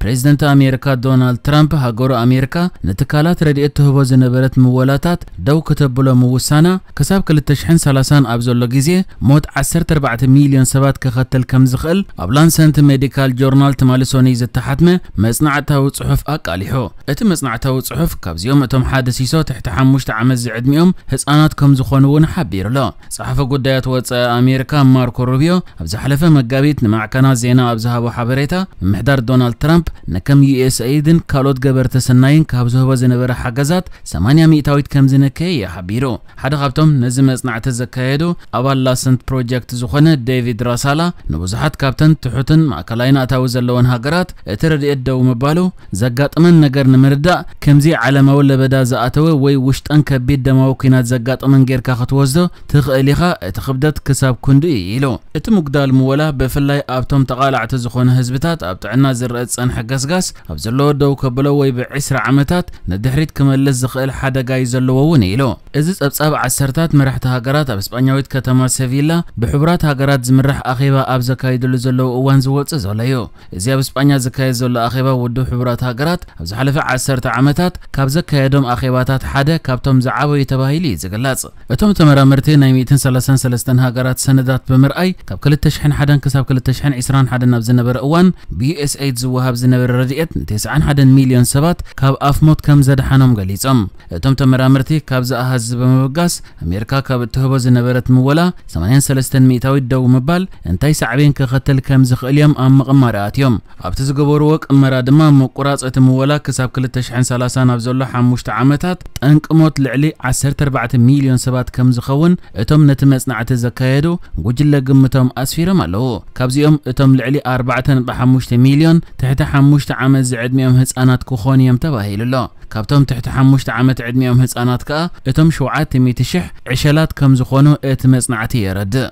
ፕሬዚደንት ኣሜሪካ ዶናልድ ትራምፕ ሃገሩ ኣሜሪካ ንትካላት ረድኤት ትህቦ ዝነበረት ምወላታት ደው ክተብሎ ምውሳና፣ ክሳብ ክልተ ሽሕን ሰላሳን ኣብ ዘሎ ግዜ ሞት ዓሰርተ ኣርባዕተ ሚልዮን ሰባት ከኸትል ከም ዝኽእል ኣብ ላንሰንት ሜዲካል ጆርናል ትማሊ ሰኑይ ዝተሓትመ መጽናዕታዊ ጽሑፍ ኣቃሊሑ። እቲ መጽናዕታዊ ጽሑፍ ካብዚኦም እቶም ሓደ ሲሶ ትሕቲ ሓሙሽተ ዓመት ዝዕድሚኦም ህጻናት ከም ዝኾኑ እውን ሓቢሩ ኣሎ። ጸሓፊ ጉዳያት ወጻኢ ኣሜሪካ ማርኮ ሩቢዮ ኣብ ዝሓለፈ መጋቢት ንማዕከናት ዜና ኣብ ዝሃቦ ሓበሬታ፣ ምምሕዳር ዶናልድ ትራምፕ ንከም ዩ ኤስ ኤይድን ካልኦት ገበርቲ ሰናይን ካብ ዝህቦ ዝነበረ ሓገዛት ሰማንያ ሚእታዊት ከም ዝነከየ እዩ ሓቢሩ። ሓደ ካብቶም ነዚ መጽናዕቲ ዘካየዱ ኣባል ላሰንት ፕሮጀክት ዝኾነ ዴቪድ ራሳላ፣ ንብዙሓት ካብተን ትሑትን ማእከላይን ኣታዊ ዘለወን ሃገራት እቲ ረድኤት ደው ምባሉ ዘጋጥመን ነገር ንምርዳእ፣ ከምዚ ዓለማዊ ለበዳ ዝኣተወ ወይ ውሽጠን ከቢድ ደማዊ ኲናት ዘጋጠመን ጌርካ ክትወስዶ ትኽእል ኢኻ፣ እቲ ክብደት ክሳብ ክንዱ እዩ ኢሉ። እቲ ምጉዳል ምወላ ብፍላይ ኣብቶም ተቓላዕቲ ዝኾኑ ህዝብታት ኣብ ጥዕና ዝረአ ዝጸንሐ ገስጋስ ኣብ ዘለዎ ደው ከብሎ ወይ ብዕስራ ዓመታት ንድሕሪት ክመልስ ዝኽእል ሓደጋ እዩ ዘለዎ እውን ኢሉ። እዚ ጸብጻብ ዓሰርታት መራሕቲ ሃገራት ኣብ እስጳኛዊት ከተማ ሰቪላ ብሕቡራት ሃገራት ዝምራሕ ኣኼባ ኣብ ዘካይድሉ ዘለዉ እዋን ዝወጽእ ዘሎ እዩ። እዚ ኣብ እስጳኛ ዝካየድ ዘሎ ኣኼባ ውድብ ሕቡራት ሃገራት ኣብ ዝሓለፈ ዓሰርተ ዓመታት ካብ ዘካየዶም ኣኼባታት ሓደ ካብቶም ዝዓበዩ ተባሂሉ እዩ ዝግለጽ። እቶም ተመራመርቲ ናይ ሚእትን ሰላሳን ሰለስተን ሃገራት ሰነዳት ብምርኣይ ካብ ክልተ ሽሕን ሓደን ክሳብ ክልተ ሽሕን ዕስራን ሓደን ኣብ ዝነበረ እዋን ብዩ ኤስ ኤይድ ዝወሃብ ዝነበረ ረድኤት ንተስዓን ሓደን ሚልዮን ሰባት ካብ ኣፍ ሞት ከም ዘድሓኖም ገሊጾም። እቶም ተመራመርቲ ካብዚ ኣሃዝ ብምብጋስ ኣሜሪካ ካብ እትህቦ ዝነበረት ምወላ ሰማንያን ሰለስተን ሚእታዊት ደው ምባል እንታይ ሳዕቤን ከኸትል ከም ዝኽእል እዮም ኣብ ምቕማር ኣትዮም። ኣብቲ ዝገበርዎ ቅመራ ድማ ምቁራጽ እቲ ምወላ ክሳብ ክልተ ሽሕን ሰላሳን ኣብ ዘሎ ሓሙሽተ ዓመታት ጠንቂ ሞት ልዕሊ ዓሰርተ ኣርባዕተ ሚልዮን ሰባት ከም ዝኸውን እቶም ነቲ መጽናዕቲ ዘካየዱ ጉጅለ ግምቶም ኣስፊሮም ኣለዉ። ካብዚኦም እቶም ልዕሊ ኣርባዕተ ነጥቢ ሓሙሽተ ሚልዮን ትሕቲ ሓሙሽተ ዓመት ዝዕድሚኦም ህጻናት ክኾኑ እዮም ተባሂሉ ኣሎ። ካብቶም ትሕቲ ሓሙሽተ ዓመት ዕድሚኦም ህጻናት ከኣ እቶም ሸውዓተ ሚእቲ ሽሕ ዕሸላት ከም ዝኾኑ እቲ መጽናዕቲ የረድእ።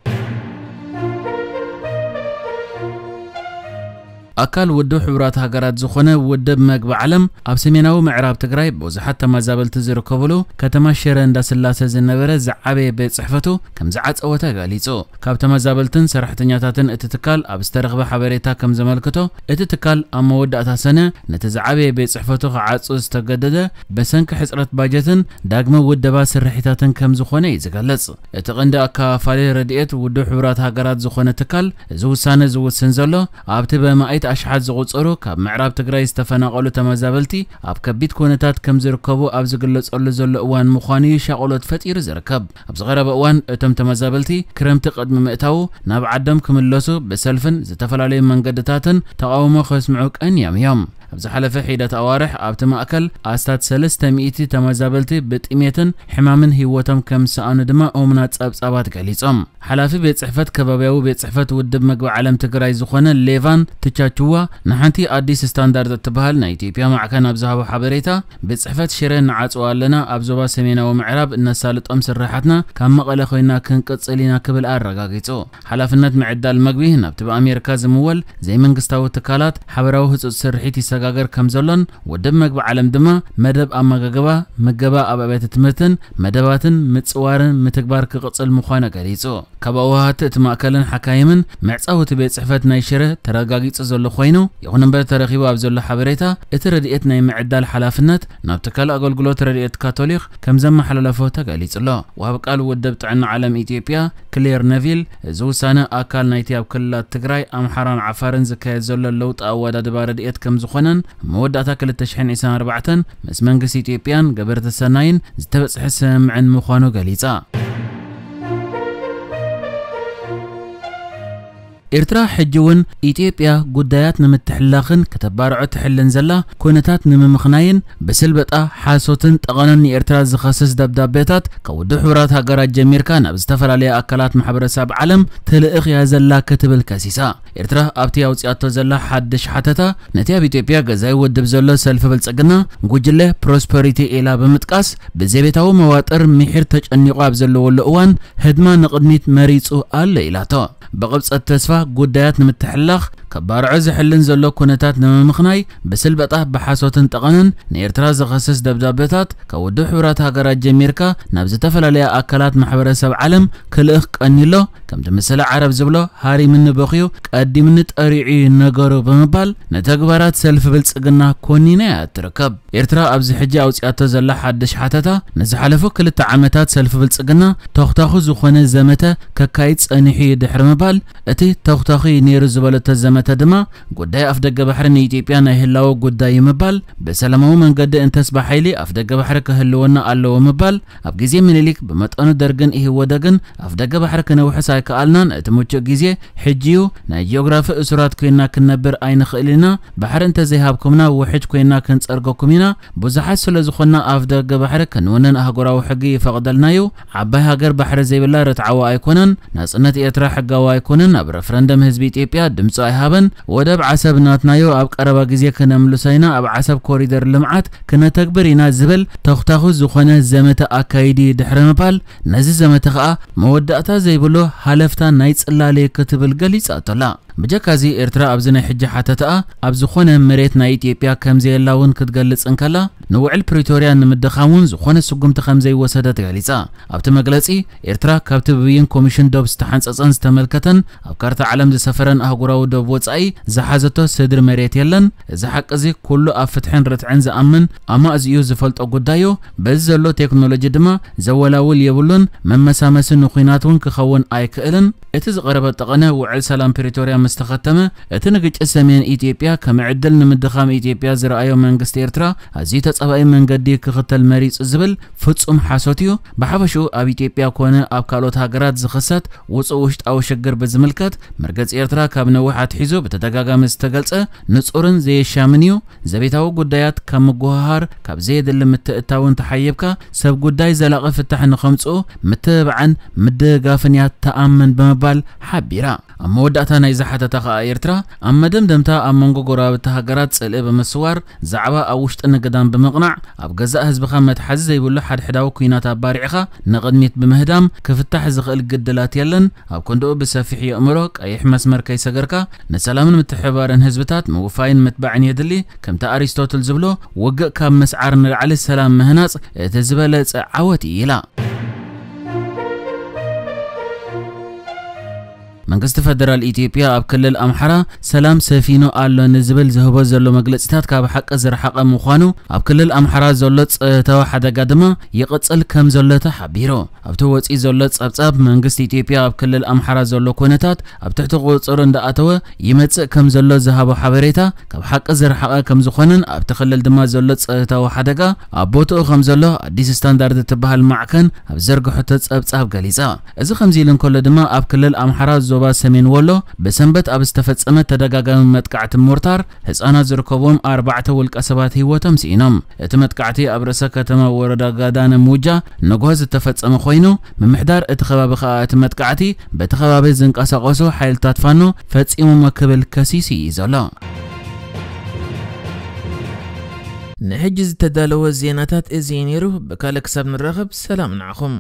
ኣካል ውድብ ሕቡራት ሃገራት ዝኾነ ውድብ መግቢ ዓለም ኣብ ሰሜናዊ ምዕራብ ትግራይ ብዙሓት ተመዛበልቲ ዝርከብሉ ከተማ ሽረ እንዳስላሰ ዝነበረ ዝዓበየ ቤት ጽሕፈቱ ከም ዝዓጸወ ተገሊጹ። ካብ ተመዛበልትን ሰራሕተኛታትን እቲ ትካል ኣብ ዝተረኽበ ሓበሬታ ከም ዘመልክቶ፣ እቲ ትካል ኣብ መወዳእታ ሰነ ነቲ ዝዓበየ ቤት ጽሕፈቱ ክዓጹ ዝተገደደ ብሰንኪ ሕጽረት ባጀትን ዳግመ ውደባ ስርሒታትን ከም ዝኾነ እዩ ዝገልጽ። እቲ ቀንዲ ኣከፋፋሊ ረድኤት ውድብ ሕቡራት ሃገራት ዝኾነ ትካል፣ እዚ ውሳነ ዝውስን ዘሎ ኣብቲ በማኢት ኣሽሓት ዝቑጸሩ ካብ ምዕራብ ትግራይ ዝተፈናቐሉ ተመዛበልቲ ኣብ ከቢድ ኩነታት ከም ዝርከቡ ኣብ ዝግለጸሉ ዘሎ እዋን ምዃኑ እዩ ሻቕሎት ፈጢሩ ዝርከብ። ኣብዚ ቀረባ እዋን እቶም ተመዛበልቲ ክረምቲ ቅድሚ ምእታዉ ናብ ዓዶም ክምለሱ ብሰልፍን ዝተፈላለዩ መንገድታትን ተቓውሞ ከስምዑ ቀንዮም እዮም። ኣብ ዝሓለፈ ሒደት ኣዋርሕ ኣብቲ ማእከል ኣስታት ሰለስተ ሚእቲ ተመዛበልቲ ብጥሜትን ሕማምን ህይወቶም ከም ዝሰኣኑ ድማ እሙናት ጸብጻባት ገሊጾም። ሓላፊ ቤት ጽሕፈት ከባብያዊ ቤት ጽሕፈት ውድብ መግቢ ዓለም ትግራይ ዝኾነ ሌቫን ትቻችዋ ንሓንቲ ኣዲስ ስታንዳርድ እትበሃል ናይ ኢትዮጵያ ማዕከን ኣብ ዝሃቦ ሓበሬታ፣ ቤት ጽሕፈት ሽረ ንዓጽዋ ኣለና፣ ኣብ ዞባ ሰሜናዊ ምዕራብ እነሳልጦም ስርሓትና ካብ መቐለ ኮይና ክንቅጽል ኢና ክብል ኣረጋጊጹ። ሓላፍነት ምዕዳል መግቢ ናብቲ ብኣሜሪካ ዝምወል ዘይመንግስታዊ ትካላት ሓበራዊ ህጹጽ ስርሒት ይሰጋገር ከም ዘሎን ውድብ መግቢ ዓለም ድማ መደብ ኣመጋግባ፣ ምገባ ኣብ ኣብያተ ትምህርትን መደባትን ምጽዋርን ምትግባር ክቕጽል ምዃኑ ገሊጹ። ካብ ኣወሃህቲ እቲ ማእከልን ሓካይምን ምዕጻው እቲ ቤት ጽሕፈት ናይ ሽረ ተረጋጊጹ ዘሎ ኮይኑ፣ ይኹን እምበር ተረኺቡ ኣብ ዘሎ ሓበሬታ እቲ ረድኤት ናይ ምዕዳል ሓላፍነት ናብ ትካል ኣገልግሎት ረድኤት ካቶሊክ ከም ዘመሓላለፎ ተገሊጹ ኣሎ። ወሃብ ቃል ውድብ ጥዕና ዓለም ኢትዮጵያ ክሌር ነቪል፣ እዚ ውሳነ ኣካል ናይቲ ኣብ ክልላት ትግራይ፣ ኣምሓራን ዓፋርን ዝካየድ ዘሎ ለውጢ ኣወዳድባ ረድኤት ከም ዝኾነን፣ ኣብ መወዳእታ ክልተ ሽሕን ዕስራን ኣርባዕተን ምስ መንግስቲ ኢትዮጵያን ገበርቲ ሰናይን ዝተበጽሐ ስምምዕን ምዃኑ ገሊጻ። ኤርትራ ሕጂ እውን ኢትዮጵያ ጉዳያት ንምትሕልላኽን ከተባርዖ ትሕልን ዘላ፣ ኩነታት ንምምኽናይን ብስልበጣ፣ ሓሶትን ጠቐኖን ንኤርትራ ዝኸስስ ደብዳቤታት ካብ ውድብ ሕቡራት ሃገራት ጀሚርካ ናብ ዝተፈላለያ ኣካላት ማሕበረሰብ ዓለም ትልእኽ እያ ዘላ ክትብል ከሲሳ። ኤርትራ ኣብቲ ኣውጺኣቶ ዘላ ሓድሽ ሓተታ፣ ነቲ ኣብ ኢትዮጵያ ገዛኢ ውድብ ዘሎ ሰልፊ ብልጽግና ጉጅለ ፕሮስፐሪቲ ኢላ ብምጥቃስ፣ ብዘቤታዊ መዋጥር ምሒር ተጨኒቑ ኣብ ዘለወሉ እዋን ህድማ ንቕድሚት መሪጹ ኣሎ ኢላቶ። ብቕብጸት ተስፋ ጉዳያት ንምትሕልላኽ ከባርዖ ዝሕልን ዘሎ ኩነታት ንምምኽናይ ብስልበጣ ብሓሶትን ጠቐነን ንኤርትራ ዝኸስስ ደብዳቤታት ካብ ውድብ ሕቡራት ሃገራት ጀሚርካ ናብ ዝተፈላለያ ኣካላት ማሕበረሰብ ዓለም ክልእኽ ቀኒሎ። ከምቲ ምስለ ዓረብ ዝብሎ ሃሪምኒ በኽዩ ቀዲምኒ ጠሪዑ ነገሩ ብምባል ንተግባራት ሰልፊ ብልጽግና ኮኒና እያ ትርከብ። ኤርትራ ኣብዚ ሕጂ ኣውጺኣቶ ዘላ ሓድሽ ሓተታ ንዝሓለፉ ክልተ ዓመታት ሰልፊ ብልጽግና ተኽታኹ ዝኾነ ዘመተ ከካይድ ጸኒሑ እዩ ድሕሪ ምባል እቲ ተኽታኹ እዩ ነይሩ ዝበለቶ ዘመተ ድማ ጉዳይ ኣፍደገ ባሕሪ ንኢትዮጵያ ናይ ህላወ ጉዳይ እዩ ምባል፣ ብሰላማዊ መንገዲ እንተስ ብሓይሊ ኣፍደገ ባሕሪ ክህልወና ኣለዎ ምባል፣ ኣብ ግዜ ምኒልክ ብመጠኑ ደርግን ኢህወደግን ኣፍደገ ባሕሪ ክነውሕስ ኣይከኣልናን፣ እቲ ምቹእ ግዜ ሕጂ እዩ፣ ናይ ጂኦግራፊ እሱራት ኮይና ክንነብር ኣይንኽእል ኢና፣ ባሕሪ እንተዘይሃብኩምና ውሕጅ ኮይና ክንጸርገኩም ኢና፣ ብዙሓት ስለ ዝኾንና ኣፍደገ ባሕሪ ክንውንን ኣህጉራዊ ሕጊ ይፈቕደልና እዩ፣ ዓባይ ሃገር ባሕሪ ዘይብላ ርትዓዊ ኣይኮነን፣ ናጽነት ኤርትራ ሕጋዊ ኣይኮነን፣ ኣብ ረፍረንደም ህዝቢ ኢትዮጵያ ድምጹ ኣይሃበን፣ ወደብ ዓሰብ ናትናዮ ኣብ ቀረባ ግዜ ክነምልሶ ኢና፣ ኣብ ዓሰብ ኮሪደር ልምዓት ክነተግብር ኢና ዝብል ተኽታኹ ዝኾነ ዘመተ ኣካይዲ ድሕሪ ምባል ነዚ ዘመተ ከኣ መወዳእታ ዘይብሎ ሃለፍታ ናይ ጽላለ ክትብል ገሊጻቶላ። ብጀካዚ ኤርትራ ኣብዚ ናይ ሕጂ ሓተተኣ ኣብ ዝኾነ መሬት ናይ ኢትዮጵያ ከም ዘየላ እውን ክትገልጽ እንከላ ንውዕል ፕሪቶርያ ንምድኻም እውን ዝኾነ ስጉምቲ ከም ዘይወሰደት ገሊጻ። ኣብቲ መግለጺ ኤርትራ ካብቲ ብብይን ኮሚሽን ዶብ ዝተሓንጸጸን ዝተመልከተን ኣብ ካርታ ዓለም ዝሰፈረን ኣህጉራዊ ዶብ ወጻኢ ዝሓዘቶ ስድሪ መሬት የለን። እዚ ሓቂ እዚ ኩሉ ኣብ ፍትሕን ርትዕን ዝኣምን ኣማእዝኡ ዝፈልጦ ጉዳዩ። በዚ ዘሎ ቴክኖሎጂ ድማ ዘወላውል የብሉን። መመሳመሲ ንኹናት እውን ክኸውን ኣይክእልን። እቲ ዝቐረበ ጠቐነ ውዕል ሰላም ፕሪቶርያ ምስ ተኸተመ እቲ ንግጭት ሰሜን ኢትዮጵያ ከም ዕድል ንምድኻም ኢትዮጵያ ዝረኣዮ መንግስቲ ኤርትራ ኣዝዩ ተጻባኢ መንገዲ ክኽተል መሪጹ ዝብል ፍጹም ሓሶት እዩ። ብሓፈሽኡ ኣብ ኢትዮጵያ ኮነ ኣብ ካልኦት ሃገራት ዝኽሰት ውጹእ ውሽጣዊ ሽግር ብዝምልከት መርገጺ ኤርትራ ካብ ነዊሕ ኣትሒዙ ብተደጋጋሚ ዝተገልጸ ንጹርን ዘየሻምን እዩ። ዘቤታዊ ጉዳያት ካብ ምጉህሃር ካብ ዘየድሊ ምትእትታውን ተሓይብካ ሰብ ጉዳይ ዘላቒ ፍታሕ ንኸምጽኡ ምትብባዕን ምድግጋፍን እያ ትኣምን ብምባል ሓቢራ። ኣብ መወዳእታ ናይዚ ሓተታ ከኣ ኤርትራ ኣብ መደምደምታ ኣብ መንጎ ጎረባብቲ ሃገራት ጽልኢ ብምስዋር ዛዕባ ኣብ ውሽጢ ንግዳም ብምቕናዕ ኣብ ገዛእ ህዝብኻ መትሓዚ ዘይብሉ ሓድሕዳዊ ኲናት ኣባሪዕኻ ንቕድሚት ብምህዳም ክፍታሕ ዝኽእል ግድላት የለን። ኣብ ክንድኡ ብሰፊሕ የእምሮ ቀይሕ መስመር ከይሰገርካ ንሰላምን ምትሕብባርን ህዝብታት ምውፋይን ምትባዕን የድሊ። ከምቲ ኣሪስቶትል ዝብሎ ውግእ ካብ ምስዓር ንላዕሊ ሰላም ምህናጽ እቲ ዝበለጸ ዓወት እዩ ኢላ። መንግስቲ ፈደራል ኢትዮጵያ ኣብ ክልል ኣምሓራ ሰላም ሰፊኑ ኣሎ ንዝብል ዝህቦ ዘሎ መግለጺታት ካብ ሓቂ ዝረሓቐ ምዃኑ ኣብ ክልል ኣምሓራ ዘሎ ጸጥታዊ ሓደጋ ድማ ይቕጽል ከም ዘሎ ተሓቢሩ። ኣብቲ ወጺኡ ዘሎ ጸብጻብ መንግስቲ ኢትዮጵያ ኣብ ክልል ኣምሓራ ዘሎ ኩነታት ኣብ ትሕቲ ቁጽጽር እንዳኣተወ ይመጽእ ከም ዘሎ ዝሃቦ ሓበሬታ ካብ ሓቂ ዝረሓቐ ከም ዝኾነን ኣብቲ ክልል ድማ ዘሎ ጸጥታዊ ሓደጋ ኣብ ቦትኡ ከም ዘሎ ኣዲስ ስታንዳርድ እትበሃል ማዕከን ኣብ ዘርግሖቶ ጸብጻብ ገሊጻ። እዚ ከምዚ ኢሉ እንከሎ ድማ ኣብ ክልል ኣምሓራ ዞባ ሰሜን ወሎ ብሰንበት ኣብ ዝተፈጸመ ተደጋጋሚ መጥቃዕቲ ሞርታር ህጻናት ዝርከብዎም ኣርባዕተ ውልቀ ሰባት ህይወቶም ስኢኖም። እቲ መጥቃዕቲ ኣብ ርእሰ ከተማ ወረዳ ጋዳነ ሙጃ ንግሆ ዝተፈጸመ ኮይኑ ምምሕዳር እቲ ከባቢ ከኣ እቲ መጥቃዕቲ በቲ ከባቢ ዝንቀሳቐሱ ሓይልታት ፋኖ ፈጺሞሞ ክብል ከሲሱ እዩ ዘሎ። ንሕጂ ዝተዳለወ ዜናታት እዚ እዩ ነይሩ። ብካልእ ክሳብ ንራኸብ ሰላም ንዓኹም።